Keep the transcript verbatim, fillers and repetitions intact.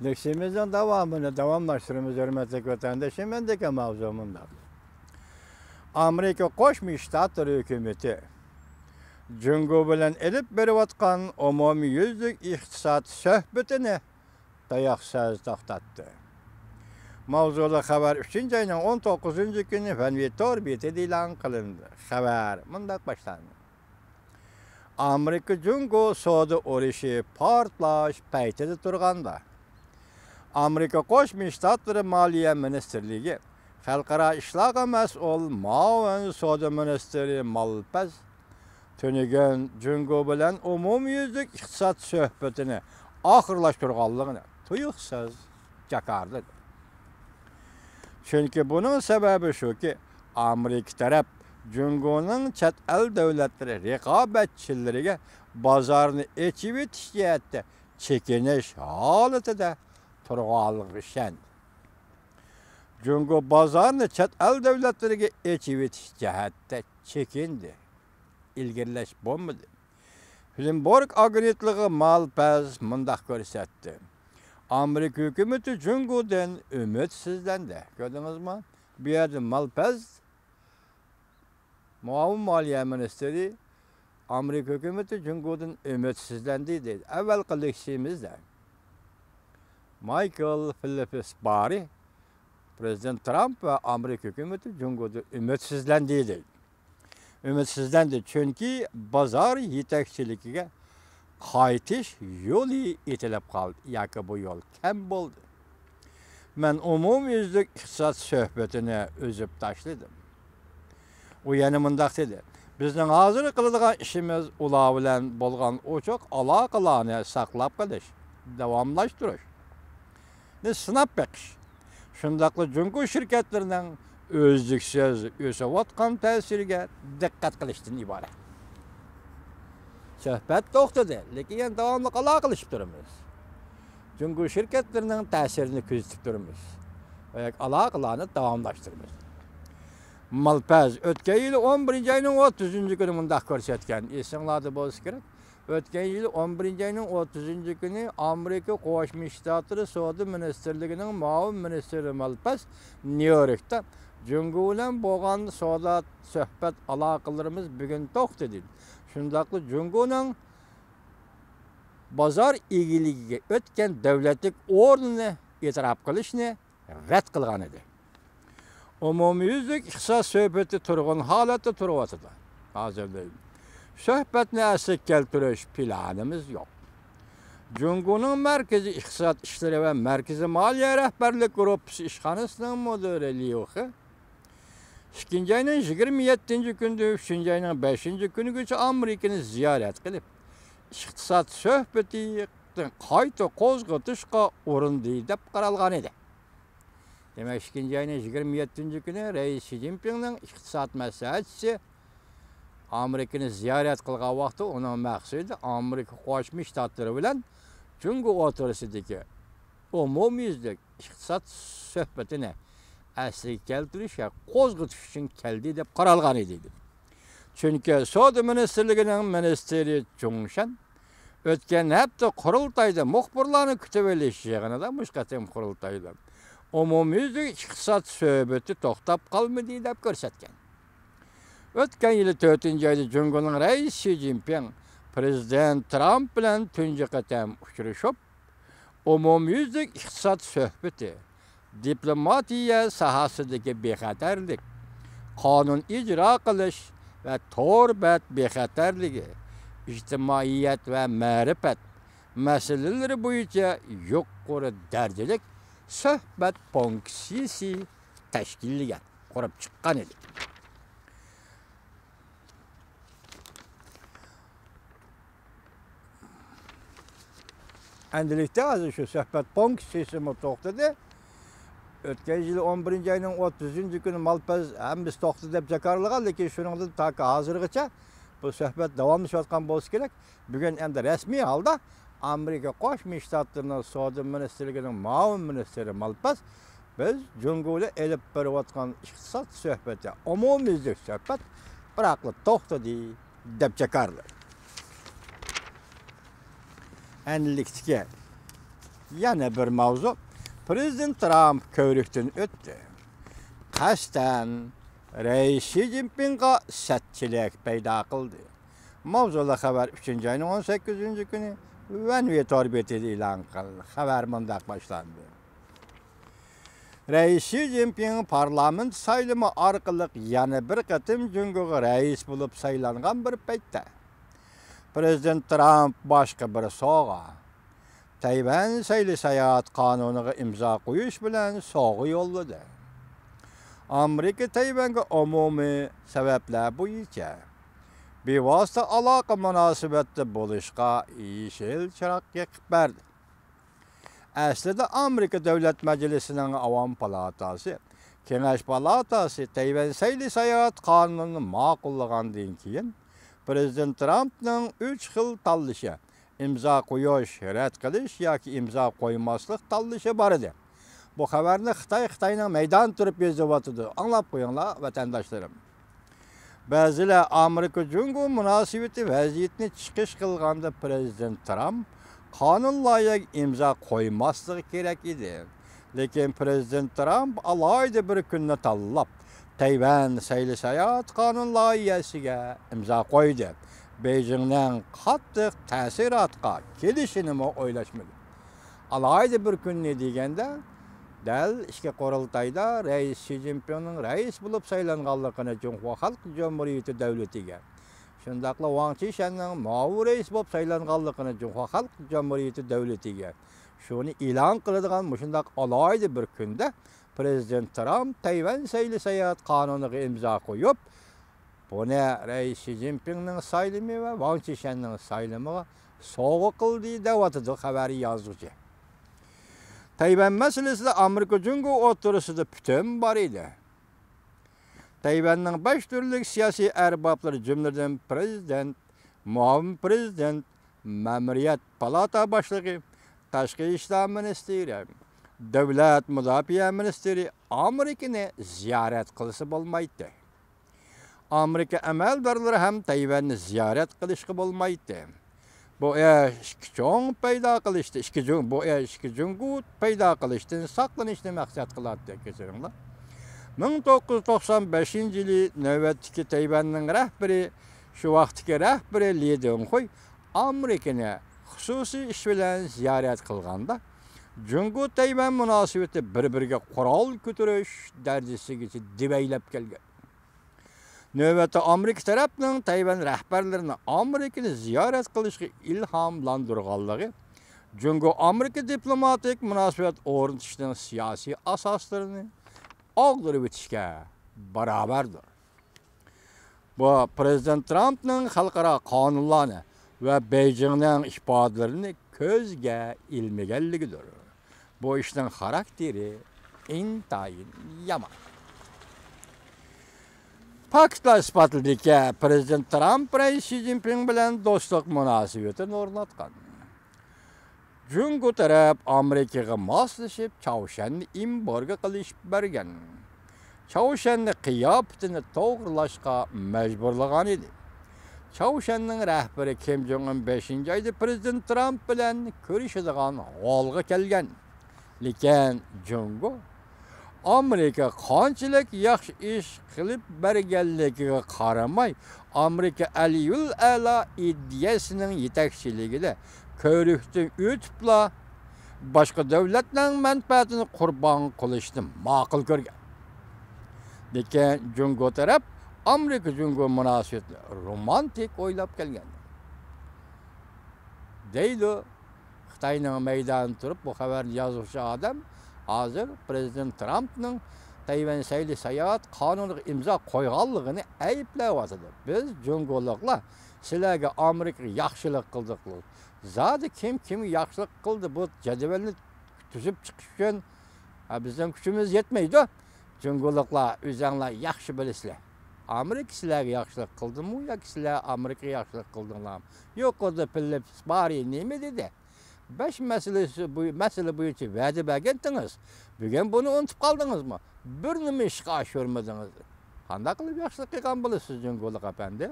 لېكسىيىمىزنىڭ داۋامىنى داۋاملاشتۇرىمىز، ھۆرمەتلىك ۋەتەنداشلىرىم. ئەمدىكى ماۋزۇ مۇنداق. ئامېرىكا قوشما شتاتلىرى ھۆكۈمىتى جۇڭگو بىلەن ئېلىپ بېرىۋاتقان ئومۇميۈزلۈك ئىقتىساد سۆھبىتىنى تۇيۇقسىز توختاتتى. ماۋزۇلۇق خەۋەر ئۈچىنچى ئاينىڭ ئون توققۇزىنچى كۈنى فەنۋى تور بېتىدە ئېلان قىلىندى. خەۋەر مۇنداق باشلاندى. ئامېرىكا جۇڭگو سودا ئۇرۇشى پارتلاش پەيتىدە تۇرغاندا، ئامېرىكا قوشما شتاتلىرى مالىيە مىنىستىرلىكى خەلقئارا ئىشلارغا مەسئۇل مۇئاۋىن سودا مىنىستىرى مالپەز تۈنۈگۈن جۇڭگو بىلەن ئومۇميۈزلۈك ئىقتىساد سۆھبىتىنى ئاخىرلاشتۇرغانلىقىنى تۇيۇقسىز جاكارلىدى. چۈنكى بۇنىڭ سەۋەبى شۇكى، ئامېرىكا تەرەپ جۇڭگونىڭ چەت ئەل دۆلەتلىرى رىقابەتچىلىرىگە بازارنى ئېچىۋېتىش جەھەتتە چېكىنىش ھالىتىدە تۇرغانلىقىغا ئىشەندى. جۇڭگو بازارنى چەت ئەل دۆلەتلىرىگە ئېچىۋېتىش جەھەتتە چېكىندى. ئىلگىرىلەش بولمىدى. بلۇمبېرگ ئاگېنتلىقى مالپەز مۇنداق كۆرسەتتى. ئامېرىكا ھۆكۈمىتى جۇڭگودىن ئۈمىدسىزلەندى. كۆردىڭىزمۇ؟ بۇ يەردە مالپەز مۇئاۋىن مالىيە مىنىستىرى ئامېرىكا ھۆكۈمىتى جۇڭگودىن ئۈمىدسىزلەندى دەيدۇ. ئەۋۋەلقى لېكسىيىمىزدە مايكل فېلپس بارى پرېزىدېنت ترامپ ۋە ئامېرىكا ھۆكۈمىتى جۇڭگودىن ئۈمىدسىزلەندى دەيدۇ. ئۈمىدسىزلەندى، چۈنكى بازار يېتەكچىلىكىگە قايتىش يولى ئېتىلىپ قالدى ياكى بۇ يول كەم بولدى. مەن ئومۇميۈزلۈك ئىقتىساد سۆھبىتىنى ئۈزۈپ تاشلىدىم. ئۇ يەنە مۇنداق دېدى، بىزنىڭ ھازىر قىلىدىغان ئىشىمىز ئۇلار بىلەن بولغان ئوچۇق ئالاقىلارنى ساقلاپ قېلىش، داۋاملاشتۇرۇشنى سىناپ بېقىش، شۇنداقلا جۇڭگو شىركەتلىرىنىڭ ئۈزلۈكسىز ئۆسۈۋاتقان تەسىرىگە دىققەت قىلىشتىن ئىبارەت. سۆھبەت توختىدى، لېكىن يەنە داۋاملىق ئالاقىلىشىپ تۇرىمىز. جۇڭگو شىركەتلىرىنىڭ تەسىرىنى كۆزىتىپ تۇرىمىز ۋە ئالاقىلارنى داۋاملاشتۇرىمىز. مالپەز ئۆتكەن يىلى ئون بىرىنچى ئاينىڭ ئوتتۇزىنچى كۈنى مۇنداق كۆرسەتكەن، ئېسىڭلاردا بولسا كېرەك. ئۆتكەن يىلى ئون بىرىنچى ئاينىڭ ئوتتۇزىنچى كۈنى ئامېرىكا قوشما شتاتلىرى سودا مىنىستىرلىكىنىڭ مۇئاۋىن مىنىستىرى مالپەس نيۇ يوركتا جۇڭگو بىلەن بولغان سودا سۆھبەت ئالاقىلىرىمىز بۈگۈن توختىدى. شۇنداقلا جۇڭگونىڭ بازار ئىگىلىكىگە ئۆتكەن دۆلەتلىك ئورنىنى ئېتىراپ قىلىشنى رەت قىلغان ئىدى. ئومۇميۈزلۈك ئىقتىساد سۆھبىتى تۇرغۇن ھالەتتە تۇرۇۋاتىدۇ. ھازىر سۆھبەتنى ئەسلىگە كەلتۈرۈش پىلانىمىز يوق. جۇڭگونىڭ مەركىزىي ئىقتىساد ئىشلىرى ۋە مەركىزىي مالىيە رەھبەرلىك گۇرۇپپىسى ئىشخانىسىنىڭ مۇدىرى ليۇ خې ئىككىنچى ئاينىڭ يىگىرمە يەتتىنچى كۈنىدىن ئۈچىنچى ئاينىڭ بەشىنچى كۈنىگىچە ئامېرىكىنى زىيارەت قىلىپ، ئىقتىساد سۆھبىتىنى قايتا قوزغىتىشقا ئۇرۇندى دەپ قارالغان ئىدى. دېمەك، ئىككىنچى ئاينىڭ يىگىرمە يەتتىنچى كۈنى رەئىس شى جىنپىڭنىڭ ئىقتىساد مەسلىھەتچىسى ئامېرىكىنى زىيارەت قىلغان ۋاقتى ئۇنىڭ مەقسىتى ئامېرىكا قوشما شتاتلىرى بىلەن جۇڭگو ئوتتۇرىسىدىكى ئومۇميۈزلۈك ئىقتىساد سۆھبىتىنى ئەسلىگە كەلتۈرۈش ۋە قوزغىتىش ئۈچۈن كەلدى دەپ قارالغان ئىدى. چۈنكى سودا مىنىستىرلىكىنىڭ مىنىستىرى جۇڭ شەن ئۆتكەن ھەپتە قۇرۇلتايدا مۇخبىرلارنى كۈتۈۋېلىش يىغىنىدا، مۇشۇ قېتىم قۇرۇلتايدا ئومۇميۈزلۈك ئىقتىساد سۆھبىتى توختاپ قالمىدى دەپ كۆرسەتكەن. ئۆتكەن يىلى تۆتىنچى ئايدا جۇڭگونىڭ رەئىسى شى جىنپىڭ پرېزىدېنت ترامپ بىلەن تۇنجى قېتىم ئۇچرىشىپ، ئومۇميۈزلۈك ئىقتىساد سۆھبىتى، دىپلوماتىيە ساھەسىدىكى بىخەتەرلىك، قانۇن ئىجرا قىلىش ۋە تور بەت بىخەتەرلىكى، ئىجتىمائىيەت ۋە مەرىپەت مەسىلىلىرى بويىچە يۇقىرى دەرىجىلىك سۆھبەت پونكسىيىسى تەشكىللىگەن، قۇرۇپ چىققان ئىدى. ئەمدىلىكتە ھازىر شۇ سۆھبەت پونكىتى سىستېما توختىدى. ئۆتكەن يىل ئون بىرىنچى ئاينىڭ ئوتتۇزىنچى كۈنى مالپەز ھەممىسى توختىدى دەپ جاكارلىغان، لېكىن شۇنىڭدىن تاكى ھازىرغىچە بۇ سۆھبەت داۋاملىشىۋاتقان بولسا كېرەك. بۈگۈن ئەمدى رەسمىي ھالدا ئامېرىكا قوشما شتاتلىرىنىڭ سودا مىنىستىرلىكىنىڭ مۇئاۋىن مىنىستىرى مالپەز بىز جۇڭگو بىلەن ئېلىپ بېرىۋاتقان ئىقتىساد سۆھبىتى ئومۇميۈزلۈك سۆھبەت بىراقلا توختىدى دەپ جاكارلىدى. ئەنلىكتىكى يەنە بىر ماۋزۇ، پىرېزىدېنت ترامپ كۆۋرۈكتىن ئۆتتى. قەستەن رەئىس شى جىنپىڭغا سەتچىلىك پەيدا قىلدى. ماۋزۇلۇق خەۋەر ئۈچىنچى ئاينىڭ ئون سەككىزىنچى كۈنى ۋەنۋى تور بېتىدە ئېلان قىلىندى. خەۋەر مۇنداق باشلاندى. رەئىس شى جىنپىڭ پارلامېنت سايلىمى ئارقىلىق يەنە بىر قېتىم جۇڭگوغا رەئىس بولۇپ سايلانغان بىر پەيتتە، پىرېزىدېنت ترامپ باشقا بىر سوۋغا، تەيۋەن سەيلە ساياھەت قانۇنىغا ئىمزا قويۇش بىلەن سوۋغا يوللىدى. ئامېرىكا تەيۋەنگە ئومۇمىي سەۋەبلەر بويىچە بىۋاسىتە ئالاقە مۇناسىۋەتتە بولۇشقا يېشىل چىراغ يېقىپ بەردى. ئەسلىدە ئامېرىكا دۆلەت مەجلىسىنىڭ ئاۋام پالاتاسى، كېڭەش پالاتاسى تەيۋەن سەيلە ساياھەت قانۇنىنى ماقۇللىغاندىن كېيىن، پىرېزىدېنت ترامپنىڭ ئۈچ خىل تاللىشى، ئىمزا قويۇش، رەت قىلىش ياكى ئىمزا قويماسلىق تاللىشى بار ئىدى. بۇ خەۋەرنى خىتاي خىتاينىڭ مەيدانىدا تۇرۇپ يېزىۋاتىدۇ. ئاڭلاپ قويۇڭلار، ۋەتەنداشلىرىم. بەزىلەر ئامېرىكا جۇڭگو مۇناسىۋىتى ۋەزىيىتىنى چىقىش قىلغاندا پىرېزىدېنت ترامپ قانۇن لايىھەگە ئىمزا قويماسلىقى كېرەك ئىدى. لېكىن پىرېزىدېنت ترامپ ئالاھىدە بىر كۈننى تاللاپ، تەيۋەن سەيلە ساياھەت قانۇن لايىھەسىگە ئىمزا قويدى. بېيجىڭنىڭ قاتتىق تەسىراتقا كېلىشىنىمۇ ئويلاشمىدى. ئالاھىدە بىر كۈننى دېگەندە، دەل ئىككى قۇرۇلتايدا رەئىس شى جىنپىڭنىڭ رەئىس بولۇپ سايلانغانلىقىنى جۇڭخۇا خەلق جۇمھۇرىيىتى دۆلىتىگە، شۇنداقلا ۋاڭ چىشەننىڭ مۇئاۋىن رەئىس بولۇپ سايلانغانلىقىنى جۇڭخۇا خەلق جۇمھۇرىيىتى دۆلىتىگە، شۇنى ئېلان قىلىدىغان مۇشۇنداق ئالاھىدە بىر كۈندە پىرېزىدېنت ترامپ تەيۋەن سەيلە ساياھەت قانۇنىغا ئىمزا قويۇپ، بۇنى رەئىس شى جىنپىڭنىڭ سايلىمى ۋە ۋاڭ چىشەننىڭ سايلىمىغا سوۋغا قىلدى، دەۋاتىدۇ خەۋەر يازغۇچى. تەيۋەن مەسىلىسىدە ئامېرىكا جۇڭگو ئوتتۇرىسىدا پۈتۈن بار ئىدى. تەيۋەننىڭ بەش تۈرلۈك سىياسىي ئەربابلىرى، جۈملىدىن پىرېزىدېنت، مۇئاۋىن پىرېزىدېنت، مەمۇرىيەت پالاتا باشلىقى، تاشقى ئىشلار مىنىستىرى، دۆلەت مۇداپىئە مىنىستىرى ئامېرىكىنى زىيارەت قىلسا بولمايتتى. ئامېرىكا ئەمەلدارلىرى ھەم تەيۋەننى زىيارەت قىلىشقا بولمايتتى. بۇ ئىش ئىككى چوڭ پەيدا قىلىشتا، ئىككى جۇڭ-، بۇ ئىش ئىككى جۇڭگو پەيدا قىلىشتىن ساقلىنىشنى مەقسەت قىلاتتى، كەچۈرۈڭلار. مىڭ توققۇز يۈز توقسان بەشىنچى يىلى نۆۋەتتىكى تەيۋەننىڭ رەھبىرى، شۇ ۋاقىتتىكى رەھبىرى لى دېڭخۇي ئامېرىكىنى خۇسۇسىي ئىش بىلەن زىيارەت قىلغاندا، جۇڭگو تەيۋەن مۇناسىۋىتى بىر-بىرىگە قورال كۆتۈرۈش دەرىجىسىگىچە دېۋەيلەپ كەلگەن. نۆۋەتتە ئامېرىكا تەرەپنىڭ تەيۋەن رەھبەرلىرىنى ئامېرىكىنى زىيارەت قىلىشقا ئىلھاملاندۇرغانلىقى، جۇڭگو ئامېرىكا دىپلوماتىك مۇناسىۋەت ئورنىتىشنىڭ سىياسىي ئاساسلىرىنى ئاغدۇرۇۋېتىشكە باراۋەردۇر. بۇ پىرېزىدېنت ترامپنىڭ خەلقئارا قانۇنلارنى ۋە بېيجىڭنىڭ ئىپادىلىرىنى كۆزگە ئىلمىگەنلىكىدۇر. بۇ ئىشنىڭ خاراكتېرى ئىنتايىن يامان. پاكىتلار ئىسپاتلىدىكى، پىرېزىدېنت ترامپ رەئىس شى جىنپىڭ بىلەن دوستلۇق مۇناسىۋىتىنى ئورناتقان. جۇڭگو تەرەپ ئامېرىكىغا ماسلىشىپ، چاۋشيەننى ئېمبارگو قىلىشىپ بەرگەن. چاۋشيەننى قىياپىتىنى توغرىلاشقا مەجبۇرلىغان ئىدى. چاۋشيەننىڭ رەھبىرى كىم جوڭ ئۇن بەشىنچى ئايدا پىرېزىدېنت ترامپ بىلەن كۆرۈشىدىغان ھالغا كەلگەن. لېكىن جۇڭگو ئامېرىكا قانچىلىك ياخشى ئىش قىلىپ بەرگەنلىكىگە قارىماي، ئامېرىكا ئەلىيۇل ئەلا ئىدىيەسىنىڭ يېتەكچىلىكىدە كۆۋرۈكتىن ئۆتۈپلا، باشقا دۆلەتنىڭ مەنپەئەتىنى قۇربان قىلىشنى ماقۇل كۆرگەن. لېكىن جۇڭگو تەرەپ ئامېرىكا جۇڭگو مۇناسىۋىتىنى رومانتىك ئويلاپ كەلگەن، دەيدۇ. خىتاينىڭ مەيدانىدا تۇرۇپ بۇ خەۋەرنى يازغۇچى ئادەم ھازىر پىرېزىدېنت ترامپنىڭ تەيۋەن سەيلە ساياھەت قانۇنىغا ئىمزا قويغانلىقىنى ئەيىبلەۋاتىدۇ. بىز جۇڭگولۇقلار سىلەرگە ئامېرىكىغا ياخشىلىق قىلدۇق. زادى كىم كىمگە ياخشىلىق قىلدى؟ بۇ جەدۋەلنى تۈزۈپ چىقىش ئۈچۈن، ھە، بىزنىڭ كۈچىمىز يەتمەيدۇ. جۇڭگولۇقلار، ئۆزەڭلار ياخشى بىلىسىلەر. ئامېرىكا سىلەرگە ياخشىلىق قىلدىمۇ ياكى سىلەر ئامېرىكىغا ياخشىلىق قىلدىڭلارمۇ؟ يۇقىرىدا فىلىپ سپارى نېمە دېدى؟ بەش مەسىلىسى بوي-، مەسىلە بويىچە ۋەدە بەرگەنتىڭىز. بۈگۈن بۇنى ئۇنتۇپ قالدىڭىزمۇ؟ بىر نېمە ئىشقا ئاشۇرمىدىڭىز. قانداق قىلىپ ياخشىلىق قىلغان بولىسىز، جۇڭگولۇق ئەپەندى؟